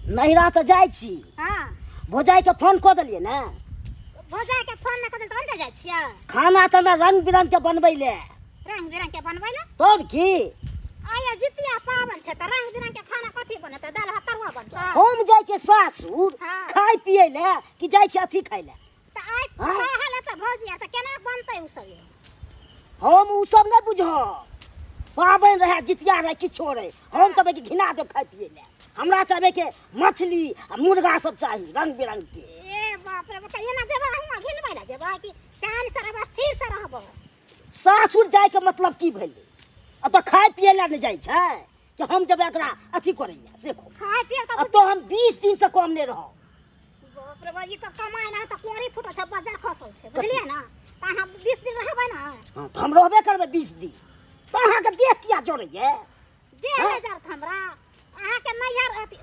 नैहरा तऽ जाइ छी। हँ। भौजाइके फोन कऽ देलियै ने? भौजाइके फोन नहि कऽ देल तहन तऽ जाइ छियै। खाना तऽ ने रंग बिरंग के बनबै ले। रंग बिरंग के बनबै ले? तब की? आइ जितिया पाबनि छै तऽ रंग बिरंग के खाना कथी बनतै? दालि भात तरुआ बनतै। हम जाइ छियै सासुर हँ। खाय पियै ले कि जाइ छियै अथी खाय ले? तऽ आइ हँ? सहल हेतै भौजी आर तऽ केना बनतै ओ सब? हम ओ सब नहि बुझब। पाबनि रहै, जितिया रहै, किछो रहै, हम तऽ घिना देब खाय पियै ले। हमरा चाहबै के मछली आ मुर्गा सब चाही रंग बिरंग के। ए बाप रे बाप, एना जेबै हुआँ घिनबै लए जेबै कि चैन से रहबै, स्थिर से रहबै? सासुर जायके मतलब की भेलै? अब तऽ खाय पियै लए नहि जाइ छै कि हम जेबै एकरा अथी करै लए से कहू। खाय पियै तऽ अब तो हम 20 दिन से कम नहि रहब। बाप रे बाप, ई तऽ कमाइ ना तऽ कोरी फूटल छै, बजार खसल छै, बुझलियै ना? तऽ अहाँ 20 दिन रहबै ना? हँ, तऽ हम रहबे करबै 20 दिन। तऽ अहाँके देह किया जरैये? देह नहि जरत हमरा। अहाँके नैहर अथी